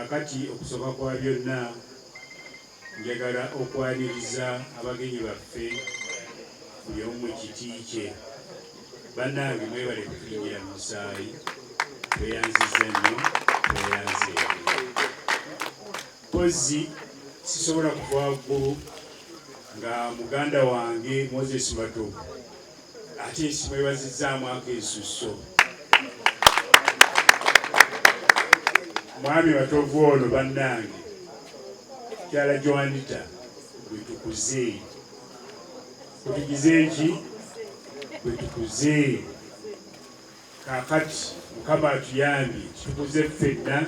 Kaakati okusooka kwa byonna njagala okwaniriza abagenyi baffe buli omu mu kiti kye. Bannange mwebale kutuyingira mu musaayi, tweyanzizza nnyo, tweyanzeege. Mpozzi sisobola kuva waggulu nga muganda wange Moses Matovu ate simwebazizzaamu ak'ensusso. Mwami Matovu ono bannange, mukyala Joanita bwe tukuze, bwe tugize ki? Bwe tukuze. Kaakati Mukama atuyambye tukuze ffenna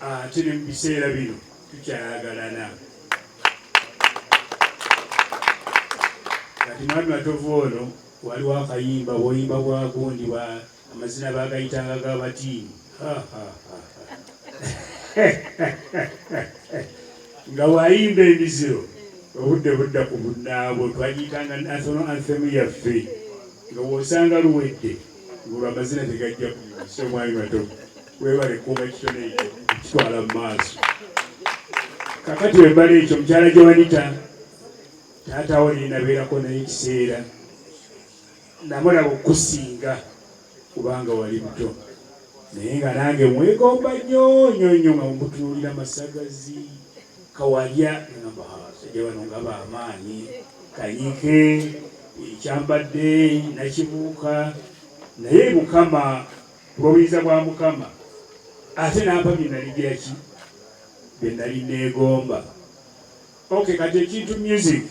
ate ne mu biseera bino tukyayagalana. Kati Mwami Matovu ono waliwo akayimba bw'oyimba bwa gundi bwa amazina baagayitanga ga batiini. Nga bw'ayimba emiziro obudde budda ku bunnaabwo twagiyitanga national anthem yaffe nga bw'osanga luwedde ng'olwo amazina tegajja kunyuma. So Mwami Matovu weebale kukuuma ekitone ekyo okukitwala mu maaso. Kakati wembala ekyo mukyala Joanita taata wo naye nabeerako naye ekiseera namulaba okukusinga kubanga wali muto naye nga nange mwegomba nnyo nnyo nnyo nga mutunuulira masagazi kawalya ngamba abasajja bano nga b'amaanyi kanyike ekyambadde nakibuuka naye Mukama olw'obuyinza bwa Mukama ate n'ampa bye naligira ki bye nali neegomba. Okay, kati ekintu music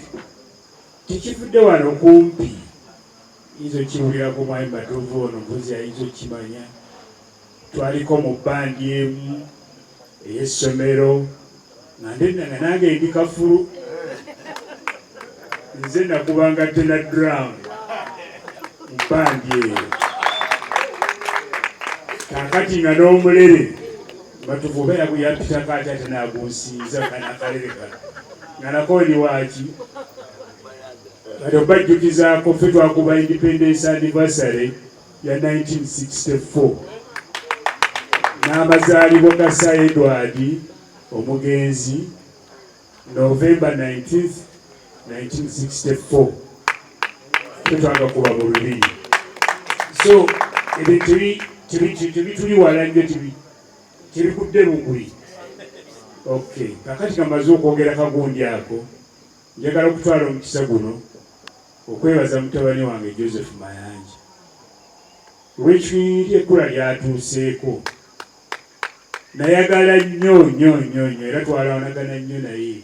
tekivudde wano kumpi, yinza okiwulirako Mwami Matovu ono mpozi ayinza okukimanya. Twaliko mu bbandi emu ey'essomero nga nga nange ndi kafulu, nze nakubanga tena drum mu bbandi eyo. Kaakati nga n'omulere Matovu oba yampitako ate ate n'agunsinza kano akalere kano nga nako ndi waaki. Kati obajjukizaako ffe twakuba independence anniversary ya 1964 n'amazaalibwa ga Sir Edward omugenzi November 19th 1964 ffe twagakuba mu lubiri. So ebintu tebituli wala nnyo, tebikudde bugwi. Okay, kakati kamaze okwogera kagundi ako, njagala okutwala omukisa guno okwebaza mutabani wange Joseph Mayanja olw'ekibiina ekkula lyatuuseeko. Nayagala nnyo nnyo nnyo nnyo era twalwanagana nnyo naye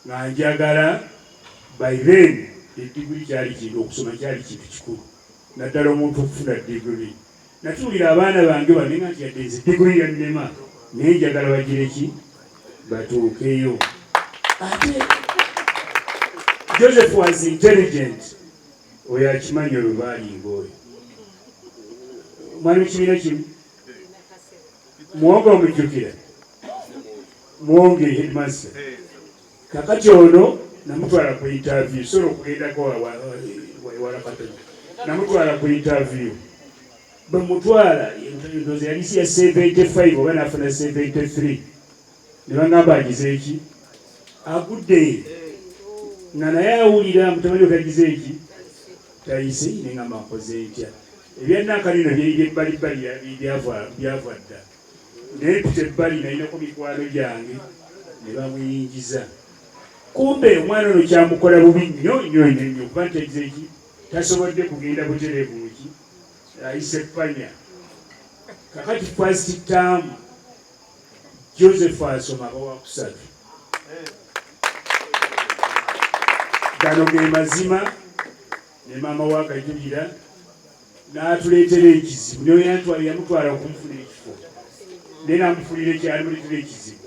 nga njagala. By then eddiguli kyali kintu, okusoma kyali kintu kikulu naddala omuntu okufuna diguli. Natuulira abaana bange bano nga nti yadde nze diguli yannema naye njagala bagire ki batuukeyo. Ate Joseph was intelligent, oyo akimanyi oyo baalinga oyo mwali mu kibiina kimu. Muwonge omujjukira? Muwonge headmaster. Kakati ono namutwala ku interview, sobola okugendako wala katono. Namutwala ku interview, bwe mutwala ndoza yali ya 75 oba nafuna 73, ne bangamba agize eki agudde nga naye awulira mutabani otagize eki tayise, ne ngamba nkoze ntya ebyannaaka bino byebbalibali byava dda. Naye mpita ebbali nalinako mikwano gyange ne bamuyingiza. Kumbe omwana ono kyamukola bubi nnyo nnyo nnyo nnyo kuba nti agize eki tasobodde kugenda butereevu muki ayise ppanya. Kakati first term Joseph asoma aba wakusatu. Gano ge mazima ne maama wa Kajulira n'atuleetera ekizibu. Naye yantwala yamutwala okumufuna ekifo naye n'amufunira ekyalimuleetera ekizibu.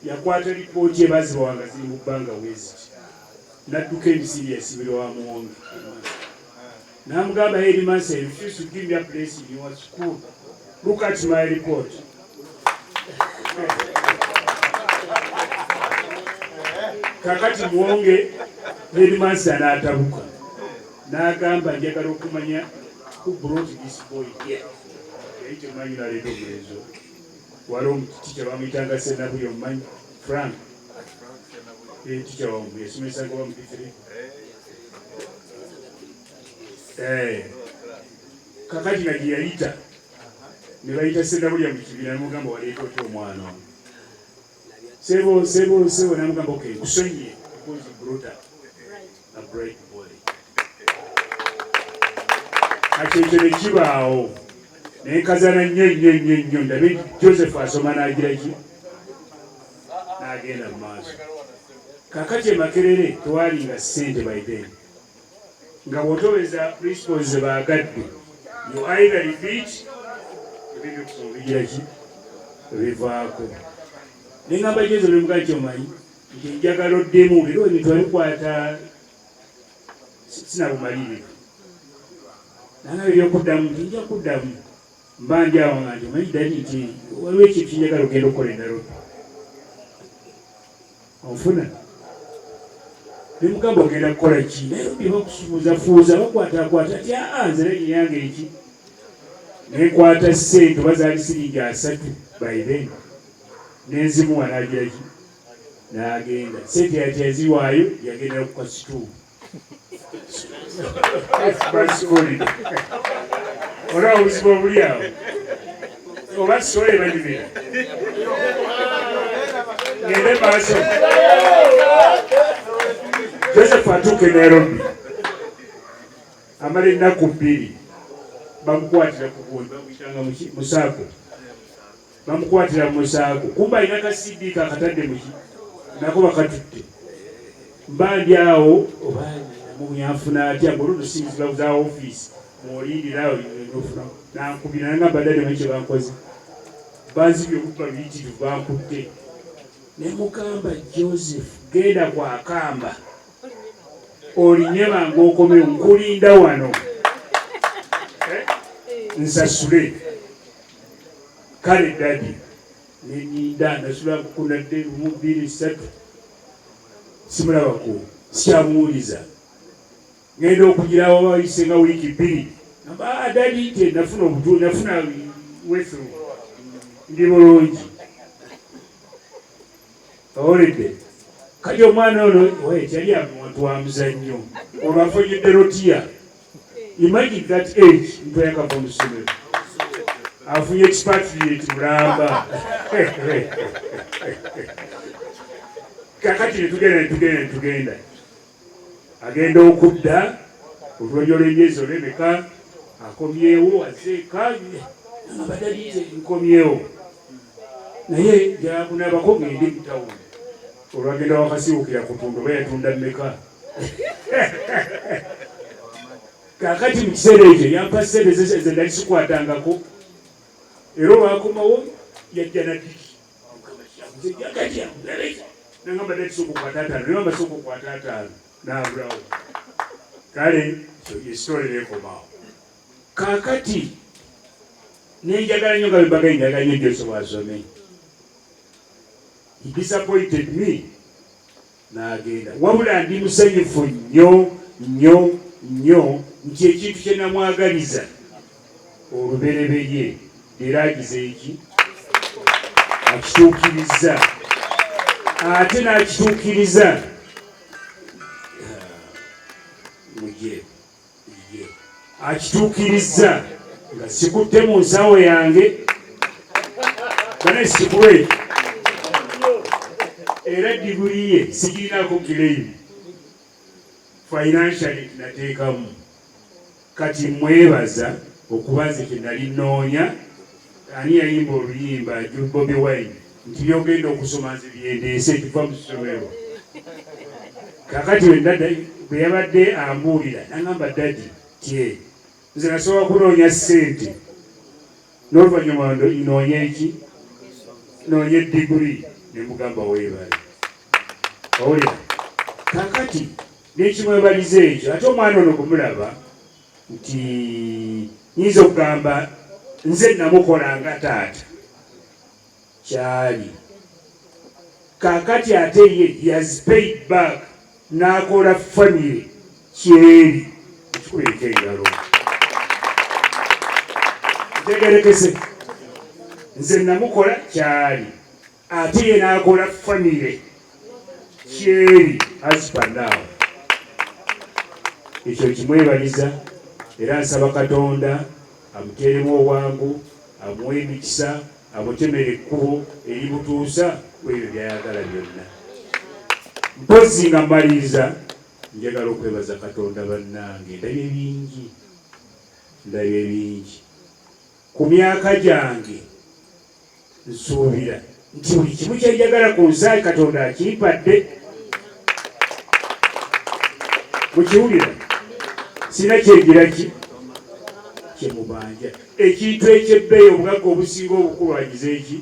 Yakwata lipooti ebaazibawanga ziri mu bbanga weeziti n'adduka emisinde yasibirwa wa Muwonge n'amugamba, headmaster refuse to give me a place in your school, look at my report. Kakati Muwonge headmaster n'atabuka n'agamba njagala okumanya who brought this boy here. Yali temanyi naleeta omulenzi oyo. Waliwo omutikya bamuyitanga Senabuye, omumanyi Frank? Teacher wammwe yasomesanga oba mu P3. Kakati nga gye yayita ne bayita Senabulya mu kibiina, namugamba, "Waleeta otya omwana ono?" "Sebo, sebo, sebo." Namugamba, "Okay, nkusonyiye because you brought up a bright boy." Kati ekyo ne kibaawo, nenkazana nnyo nnyo nnyo nnyo ndabe Joseph asoma n'agira ki, n'agenda mu maaso. Kakati e Makerere tewalinga ssente by then, nga bw'otobeza principles ze baagadde, you either repeat, ebyo byokusoma bigira ki, bivaako. Neŋŋamba Jezo, nemugaa nti, "Omanyi nti njagala oddemu era ebintu abikwata sinabumalirivu." Nanga ebyokuddamu nti nja kuddamu, mba ndi awo nga nti, "Omanyi daddy, nti waliwo ekintu kinjagala ogenda okukola e Nairobi." Onfuna? Nemugamba, "Ogenda kukola ki Nairobi? Bakusuuzafuuza, bakwatakwata." Ti, "Aa, nze nange yange eki." Nenkwata ssente, oba zaali siringi 30 by then, nenzimuwa, nagira ki, n'agenda. Sente yati yaziwaayo, yagendera ku kasituulu basikoli. Olaba obuzibu obuli awo? Oba sole banyumira. Ngende maaso. Joseph atuuka e Nairobi, amala ennaku 2, bamukwatira ku gundi bamuyitanga musaako, bamukwatira mu musaako, kumba alina ka CD kakatadde muki, nako bakatutte. Mba ndi awo, oba yanfuna atya, ngaoluno za ofiisi mwolindira nofuna, nankubira nangamba, "Daddy, manyi kyebankoze? Banzibye okubba biyitirivu, bankutte." Nemugamba, "Joseph, genda kwakamba olinye bange, okomewo, nkulinda wano." Eh? Nsasule. "Kale daddy." Neninda, nasula kunadde lumu, bbiri, ssatu, simulabako, sikyamuwuliza. Ngenda okugirawo, wayise nga wiiki 2. Namba, "Ah, daddy," nti, "nafuna obutu, nafuna wethru, ndi bulungi." Owulidde? Kati omwana ono oye teyali muntu wa muzannyo. Olwo afunyidde rotia. Imagine that age, nto yakava mu ssomero, afunye expatriate mulamba. Kakati netugenda, netugenda, netugenda, agenda okudda oluvannyuma lw'emyezi olwemeka, akomyewo, azeeka abadalize, "Nkomyewo, naye jakunabako ngende mu tawuni." Olwagenda wakasiwukira kutunda, oba yatunda mmeka. Kakati mu kiseera ekyo yampa sente ze nali sikwatangako, era olwakomawo yajja na diki. Nangamba, "Daddy, sooka okwata 50." Nagamba, "Sooka okwata 50." Nabulawo. Kale esitole nekomaawo. Kakati nenjagala nnyo nga bembaga, njagala nnyo Joseph asome. He disappointed me n'agenda. Wabula ndi musanyufu nnyo nnyo nnyo nti ekintu kye namwagaliza olubereberye era agize eki, akituukiriza, ate n'akituukiriza muje ye akituukiriza nga sikutte mu nsawo yange. Bane sikulwe, era diguli ye sigirinako claim financially nateekamu. Kati mwebaza okuba nze kye nali nnoonya. Ani yayimba oluyimba, Bobi Wine, nti byogenda okusoma nze byendeese kiva mu ssomero? Kakati bwe yabadde ambuulira, nagamba, "Daddy, tye nze nasobola kunoonya ssente, n'oluvannyuma noonye eki, noonye diguri." Ne mugamba, "Weebale." Owulira? Kakati nekimwebaliza ekyo. Ate omwana ono kumulaba nti nyinza okugamba nze namukola nga taata kyali. Kakati ate ye he has paid back n'akola family kyeri ekikubireko engalo. Ntegerekese. Nze namukola kyali, ate ye n'akola famire kyeri as per now. Ekyo kimwebaliza era nsaba Katonda amuteeremu obwangu, amuwe emikisa, amutemere ekkubo erimutuusa ku ebyo by'ayagala byonna. Mpozzi nga mmaliriza, njagala okwebaza Katonda bannange, ndabye bingi, ndabye bingi ku myaka gyange. Nsuubira nti buli kimu kye njagala ku nsi Katonda akimpadde. Mukiwulira? Sirina kyengira ki kyemubanja. Ekintu eky'ebbeeyi, obugagga obusinga obukulu agize eki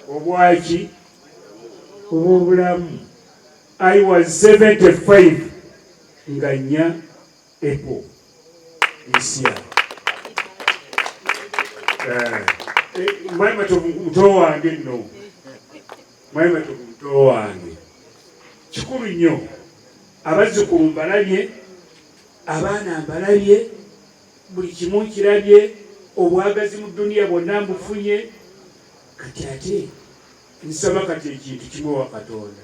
obwaki obw'obulamu. I was 75 nga 4 April this year. Mwami Matovu muto wange nno, Mwami Matovu muto wange, kikulu nnyo. Abazzukulu mbalabye, abaana mbalabye, buli kimu nkirabye, obwagazi mu dduniya bwonna mbufunye. Kati ate nsaba kati ekintu kimu wa Katonda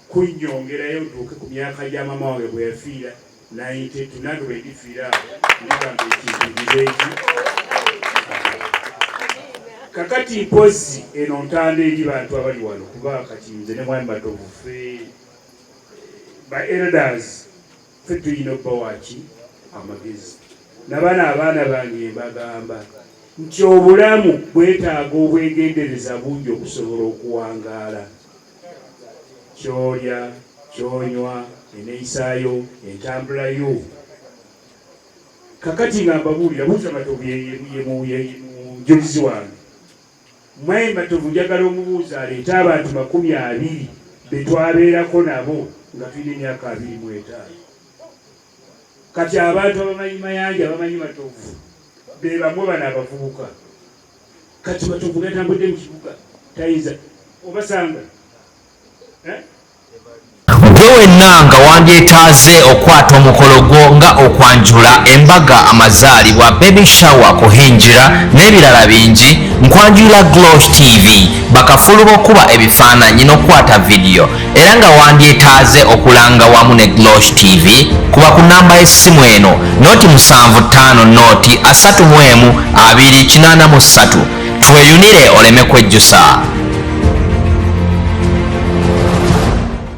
kunnyongerayo ntuuke ku myaka gya mama wange bwe yafiira 92, nange bwe ndifiira awo ndigamba ekintu ngize eki. Kakati mpozzi eno ntanda eri bantu abali wano, kuba kati nze ne Mwami Matovu ffe ba elders, ffe tulina obba waki amagezi. Nabana abaana bange mbagamba nti obulamu bwetaaga obwegendereza bungi okusobola okuwangaala. Kyolya, kyonywa, eneeyisaayo, entambulayo. Kakati nga mbabuulira, buuza Matovu, ye mujulizi wange. Mwami Matovu njagala omubuuza aleete abantu 20 be twabeerako nabo nga tulina emyaka 25. Kati abantu abamanyi Mayanja, abamanyi Matovu, be bamwe bano abavubuka. Kati Matovu gatambudde mu kibuga, tayinza obasanga, eh? Gwe wenna nga wandyetaaze okukwata omukolo gwo nga okwanjula, embaga, amazaalibwa, baby shower, kuhinjira n'ebirala bingi, nkwanjulira Glosh TV, bakafulu b'okuba ebifaananyi n'okukwata vidiyo. Era nga wandyetaaze okulanga wamu ne Glosh TV, kuba ku namba y'essimu eno 075 0 31 283. Tweyunire oleme kwejjusa.